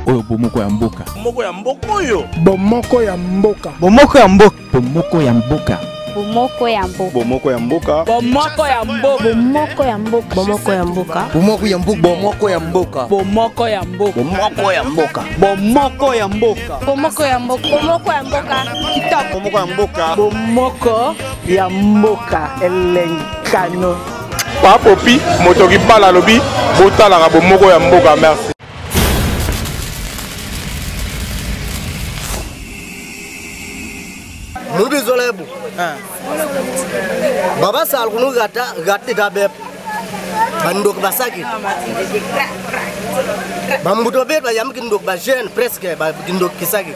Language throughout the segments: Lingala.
Oyo bomoko ya mboka. Moko ya mboka oyo. Bomoko ya mboka. Bomoko ya mboka. Bomoko ya mboka. Bomoko ya mboka. Bomoko ya mboka. Bomoko ya mboka. Bomoko ya mboka. Bomoko ya mboka. Bomoko ya mboka. Bomoko ya mboka. Bomoko ya mboka. Bomoko ya mboka. Bomoko ya mboka. Bomoko ya mboka. Bomoko ya mboka. Kitoko. Bomoko ya mboka. Bomoko ya mboka. Elenkano. Papopi moto kibala alobi botalaka bomoko ya mboka merci. Mubi zolebu. Baba sal kunu gata gati da beb. Bandok basaki. Bambuto bet ba yam kindok ba jeune presque ba kindok kisaki.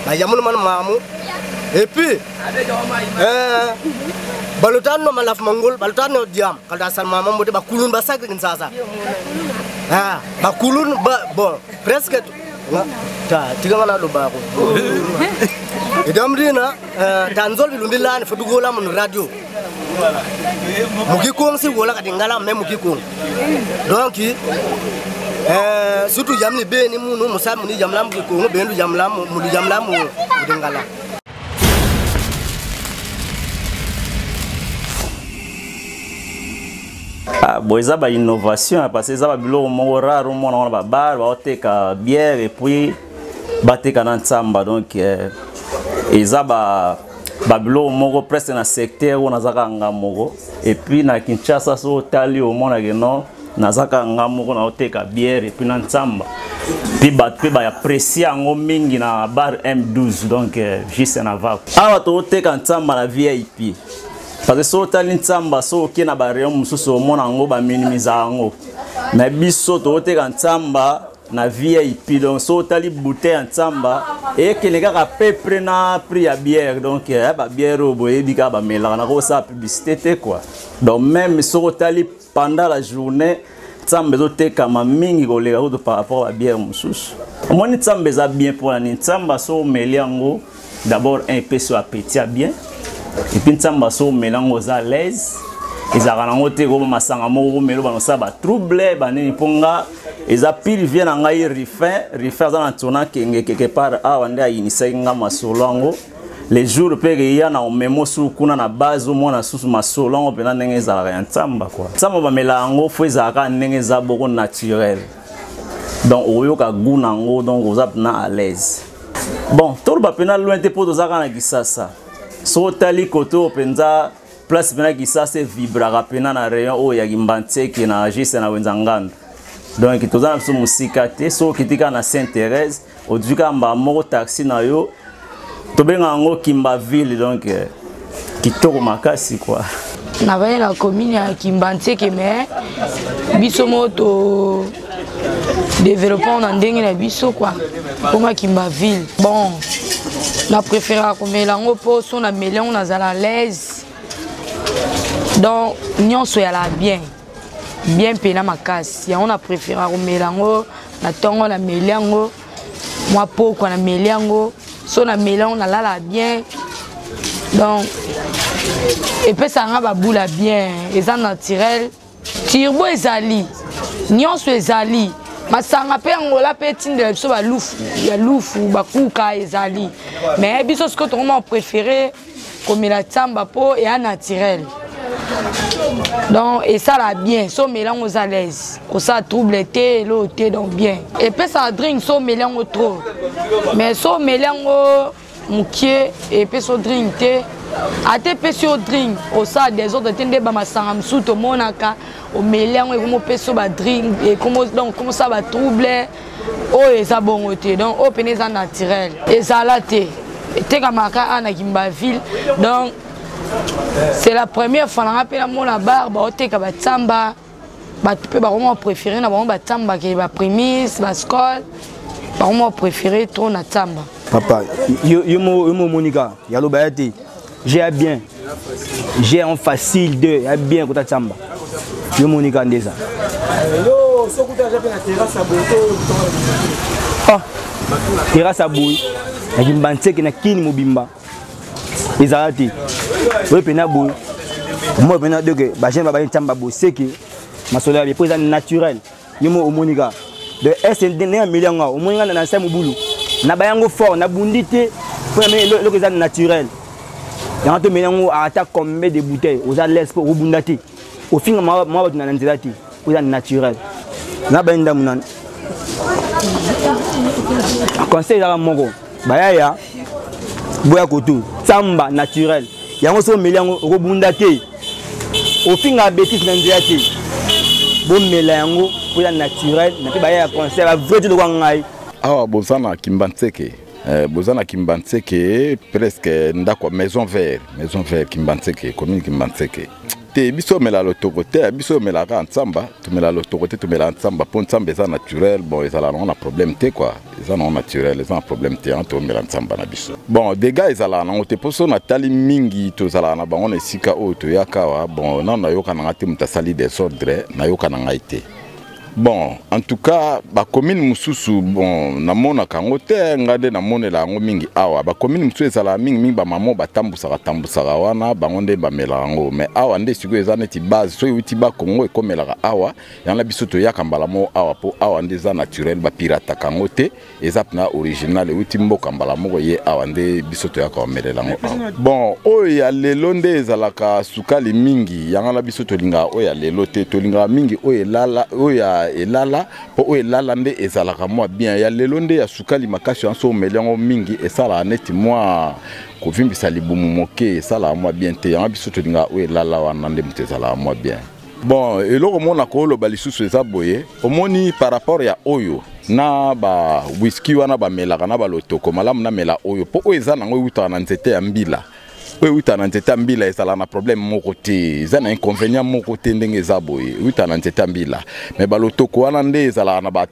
Ba yamun man mamu. Et puis euh balutan no malaf mongol balutan no diam kalda sal mama mbote ba kulun basaki kinsasa. Ah ba kulun ba bon presque ta tiga ngana lo ba ko. Idamrina tanzol bilumbi lani fudugola mun radio. Muki kong si wola kati ngala me muki kong. Donc euh surtout jamni beni munu musa muni jamla muki kong bendu jamla mu jamla mu ngala. Ah, bon, eza ba innovation parce que eza ba biloko moko rare omona wana ba bar baoteka bière et puis bateka na ntsamba donc eh, eza ba babiloko moko presque na secteur oyo naza kaka nga moko et puis na Kinshasa so otali omonake non naza kaka nga moko naoteka bière et puis na ntsamba puis bato mpe baapprécie yango mingi na bar M12 donc eh, juste na vaku awa tooteka ntsamba na VIP parce que so otali ntsamba so oke na barayon mosusu omona yango baminimiza yango mais biso tooteka ntsamba na VIP donc so otali bouteille ya ntsamba ekende kaka peu près na prix ya bière donc eh, ba bière oyo boyebi kaka bamelaka na kosala publicité te quoi donc même soki otali pendant la journée ntsamba ezotekama mingi koleka kutu par rapport ba bière mosusu omoni ntsamba eza bien mpona nini ntsamba so omeli yango d'abord un epesi yo appétit ya bien et puis ntsamba so omeli yango oza à l'aise ezalaka nango te koma masanga moko komela bana osala batrouble banini mpo nga eza pile vie na ngai rifin rifin aza na tona kenge quelque part awa nde ayinisaki nga masolo yango les jours mpe eya na omemo susu kuna na base omona susu masolo yango mpena ndenge ezalaka ya ntsamba kua ntsamba bamela yango fo ezalaka ndenge eza boko naturel donc oyoka goût na yango donc oza mpena à l'aise bon toloba mpena loin te mpo toza kaka na kisasa soki otali kote oyo mpenza place mpena kisasa evibraka mpena na rayon oyo ya kimbantseke na juste na wenza ngando donc toza na biso mosika te soki okiti kaka na sainte thérèse ozwi kaka mbala moko taxi na yo tobenga yango kimbaville donc kitoko makasi quoi navandi na commune ya kimbantseke mais biso moko to développement na ndenge na biso quoi koma kimbaville bon na préféraka komela yango mpo so nameli yango nazala à l'aise donc nyonso eyala bien bien mpena makasi yango na préféraka komela yango na ntongo nameli yango mwa pokwa nameli yango so nameli yango nalala bien donc epesaka nga babula bien eza naturel turbo ezali nyonso ezali masanga mpe angola mpe etindela biso balufu ya lufu bakuka ezali mais biso sikoyo tokoma préféré komela tsamba mpo eya naturel donc esala bien so omela yango oza l'aise kosala trouble te eloo te donc bien epesaka drink so omeli yango trop mais so omeli yango mokie epesi yo drink te ata epesi yo drink osala desordre te nde bamasanga mosusu tomonaka omeli yango ekomi opesi yo badrink donc ekomi osala batrouble oyo eza bongo te donc oyo pene eza naturel ezala te etekamaka awa na kimbaville donc c'est la première fois nanga mpe namona bar baoteka batsamba bato mpe bakoma préféré na bango batsamba ke baprimise bascole bakoma préféré trop na tsamba papa yo mo omoni kaka ya loba ya te j'ai bien j'ai en facile de ya bien kota tsamba yo moni kaka nde eza ah terrasse ya boye na kimbanseke na kini mobimba ezala te oyo mpena boye moi mpena doke bajeune babaye ntsamba boye seke masolo ya bien mpo eza naturel yo mo omoni kaka. De est ndenge ameli yango awa omoni ngai na nse mobulu na bayango fort nabundi te mpo na meli eloko eza naturel yango tomeli yango ata combien de bouteille oza lese mpo okobunda te ofinga mwa bato na nzela te oza naturel na baye ndambo nani conseil ezaka moko bayaya boya kotu tsamba naturel yango soki omeli yango okobunda te ofinga betise na nzela te bomela yango mpo eza naturel na mpe baya ya conseil bavrai te lokwa ngai. Awa boza na Kimbanseke, boza na Kimbanseke presque ndako maison vert, maison vert Kimbanseke, commune Kimbanseke. Te biso omela lotoko te, biso omelaka ntsamba, tomela lotoko te, tomela ntsamba mpo ntsamba eza naturel. Bon, ezala nango na problème te quoi, eza nango naturel, eza na problème te, yango tomela ntsamba na biso. Bon, dégâts ezalaka nango te mpo so natali mingi tozalaka na bango na esika oyo toyaka awa. Bon, nano nayoka nanga te moto asali désordre, nayoka na ngai te. Bon, en tout cas bacommune mosusu, bon, namonaka yango te, ngai nde namonela yango mingi awa. Bacommune mosusu ezalaka mingimingi bamama batambusaka tambusaka wana, bango nde bamelaka yango. Mais awa nde sikoyo eza neti base, soki euti Bakongo ekomelaka awa, yango na biso toyaka mbala moko awa mpo awa nde eza naturel, bapirataka yango te, eza mpena original, euti mboka mbala moko ye awa nde biso toyaka komelela yango awa. Bon, oyo ya lelo nde ezalaka sukali mingi, yango na biso tolingaka oyo ya lelo te, tolingaka mingi oyo elala, oyo ya elala, mpo oyo elala nde ezalaka mwa bien. Ya lelo nde ya sukali makasi, yango so omeli yango mingi esalaka neti mwa kovimbisa libumu moke, esalaka mwa bien te. Yango biso tolingaka oyo elala wana nde moto ezalaka mwa bien. Bon, eloko mona koloba lisusu eza boye, omoni par rapport ya oyo na ba whisky wana bamelaka na balotoko, malamu namela oyo mpo oyo eza nango eutaka na nzete ya mbila. Oyo eutaka na nzete ya mbila ezalaka na problème moko te, eza na inconvénient moko te ndenge eza boye, eutaka na nzete ya mbila. Mais balotoko wana nde ezalaka na ba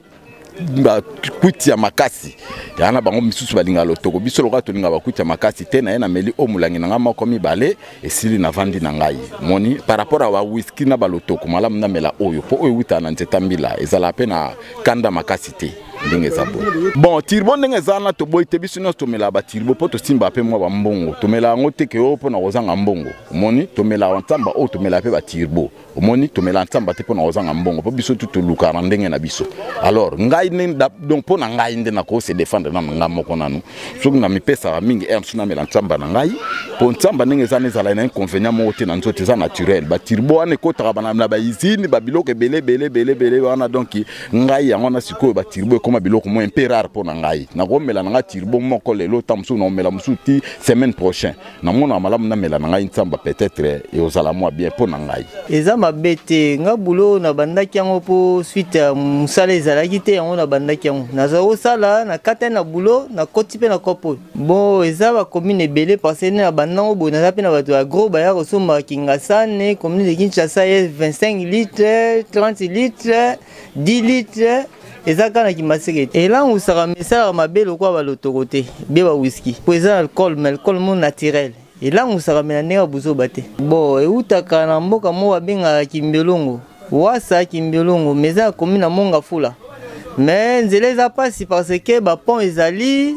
bakwiti ya makasi, ya na bango misusu balingaka lotoko, biso lokola tolingaka bakwiti ya makasi te. Na ye nameli oyo molangi na ngai moko mibale esili, navandi na ngai moni. Par rapport ya bawiski na balotoko, malamu namela oyo mpo oyo ewutaka na nzete ya mbila ezalaka mpe na kanda makasi te ndenge eza boye. Bon, turbo ndenge eza wana toboyi te, biso nyonso tomelaka baturbo mpo tosimbaka mpe mwa bambongo, tomelaka yango te ke oyo mpo na kozanga mbongo. Omoni, tomelaka ntsamba oyo, tomelaka mpe baturbo. Omoni, tomela ntsamba te mpo na kozanga mbongo, mpo biso tu tolukaka na ndenge na biso. Alors ngai nde, donc mpo na ngai nde nako se défendre nanu ngai moko nanu, soki na mipesaka mingi ere mosusu namela ntsamba na ngai, mpo ntsamba ndenge eza na ezala na inconvénient moko te na nzoto, eza naturel. Baturbo wana ekotaka na bausine, babiloko ebele ebele ebele ebele wana. Donc ngai yango wana sikoyo baturbo ekóma biloko mo mpe rare mpo na ngai. Nakomela na ngai turbo moko lelo, ta mosusu nakomela mosusu ti semaine prochaine. Namonaka malamu namela na ngai ntsamba, peut-être ekozala mwa bien mpo na ngai. Eza mabe te, nga bulo nabandaki yango mpo suite ya mosala ezalaki te, yango nabandaki yango, naza kosala nakatani na bulo, nakoti mpe na kopo oyo. Bon, eza bacommune ebele parce que nabanda yango boye, naza mpe na bato ya gros baya kosomba Kingasane, commune de Kinshasa, ye 25 litres, 30 litres, 10 litres, eza kaka na Kimaseke te. Elangusaka mais esalaka mabe lokola balotoko te bie bawiski mpo eza alcool, mais alcool mo naturel elangusaka me na ndenge ya buzoba te. Bon, eutaka na mboka moko babengaka Kimbiolongo, wasa Kimbiolongo, mais eza na commune na Mongafula. Mais nzela eza mpasi parce que bapont ezali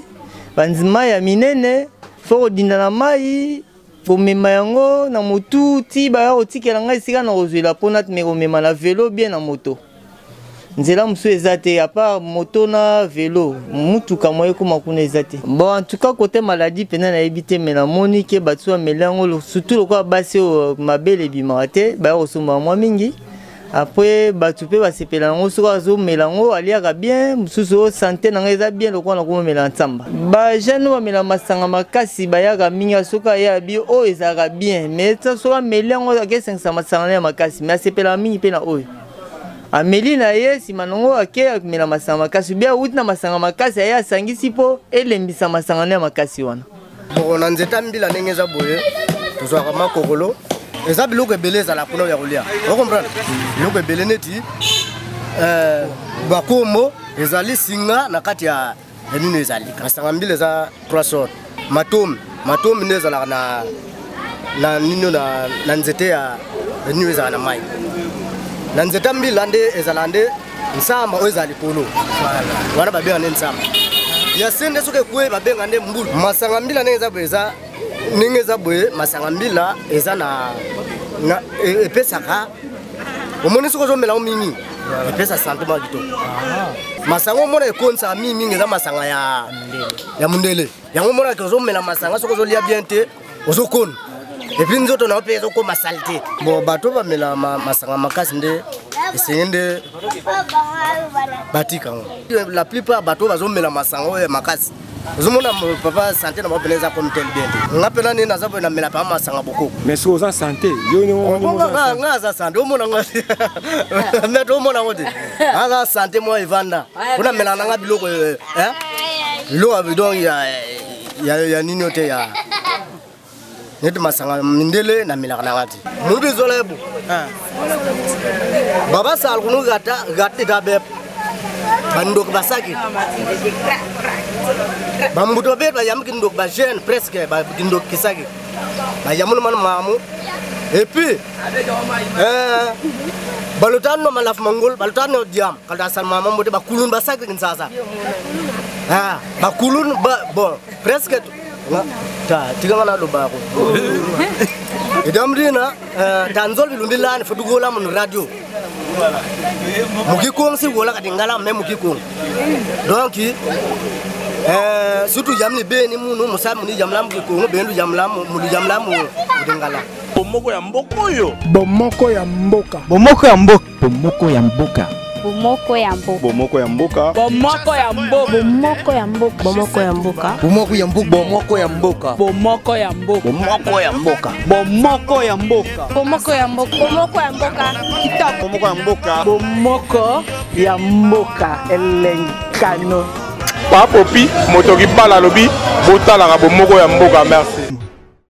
banzima ya minene, fo kodinda na mai komema yango na motu ti baya kotikela ngai esika na kozwela mpo natme komema na velo bien na moto. Nzela mosusu eza te à part moto na velo, mutuka moye ekóma kuna eza te. Bon, en tout cas côté maladie mpenza nayebi te, mais namoni ke bato bameli yango surtout lokola basi oyo mabele ebimaka te, baya kosomba mwa mingi. Après bato mpe basepela yango, soki azomela yango aliaka bien, mosusu oyo sante na ngai eza bien lokola nakomomela ntsamba. Bajeune oyo bamela masanga makasi bayaka mingi, soki aya bi oyo ezalaka bien, mais soki ameli yango akesangisa masanga na ya makasi, mais asepelaka mingi mpe na oyo ameli na ye nsima nango ake amela masanga makasi, bia awuti na masanga makasi aye asangisi mpo elembisa masanga na ya makasi wana. Boko na nzete ya mbila ndenge eza boye, tozwaka makokolo, eza biloko ebele ezala kuna ya kolia, ocomprendre, biloko ebele neti bakombo ezali singa na kati ya nini ezali masanga mbila, eza trois sortes. Matomi, matomi nde ezalaka na na nini na, na nzete ya nini ezala na mai na nzete ya mbila nde ezala nde nsamba oyo ezala likolo wana babenga nde nsamba ya se, nde soki ekwei babenga nde mbulu. Masanga mbila ndenge eza boye, eza ndenge eza boye, masanga mbila eza na epesaka, omoni soki ozomela ngo mingi Epesa sante moko kitoko. Masanga omona ekonisaka mingi mingi eza masanga ya ya mundele. Yango omonaka ozomela masanga soki ozolia bien te ozokona. Epuis nzoto na yo mpe ezokoma salite. Bon, bato bamela masanga makasi nde esengi nde batika yango. La plupart bato bazomela masanga oyo ya makasi ozomona papa sante na bango mpena eza comme tel bien te. Nga mpena nde naza boye namela papa masanga bokoko. Mais soki oza sante yo nga aza sante omona ngo maître omona ngo te aza sante mwa evanda mpona melaka nanga biloko biloko donc ya nini te ya neti masanga mindele namelaka nanga te munu bizola ebo babasala kunu gata gata ta bep bandoki basaki bambuto babe bayambi kindoki bajeune presque kindoki kisaki bayamuni mana mamu et puis balota no malafu mangol balota no diam kalta sal mama mbote bakulun basaki kinsasa bakulun bon presque ta tika nga naloba ko idamrina ta nzol bilumbi lani fo dugola mun radio muki kong si wola kati ngala me muki kong donc surtout jamni beni munu musa muni jamla muki kong bendu jamla mulu jamla mu ngala. Bomoko ya mboka oyo. Bomoko ya mboka. Bomoko ya mboka. Bomoko ya mboka. Bomoko ya mboka. Bomoko ya mboka. Bomoko ya mboka. Bomoko ya mboka. Bomoko ya mboka. Bomoko ya mboka. Bomoko ya mboka. Bomoko ya mboka. Bomoko ya mboka. Bomoko ya mboka. Bomoko ya mboka. Bomoko ya mboka. Kitoko. Bomoko ya mboka. Bomoko ya mboka elenkano. Papopi moto kibala lobi botalaka bomoko ya mboka. Merci.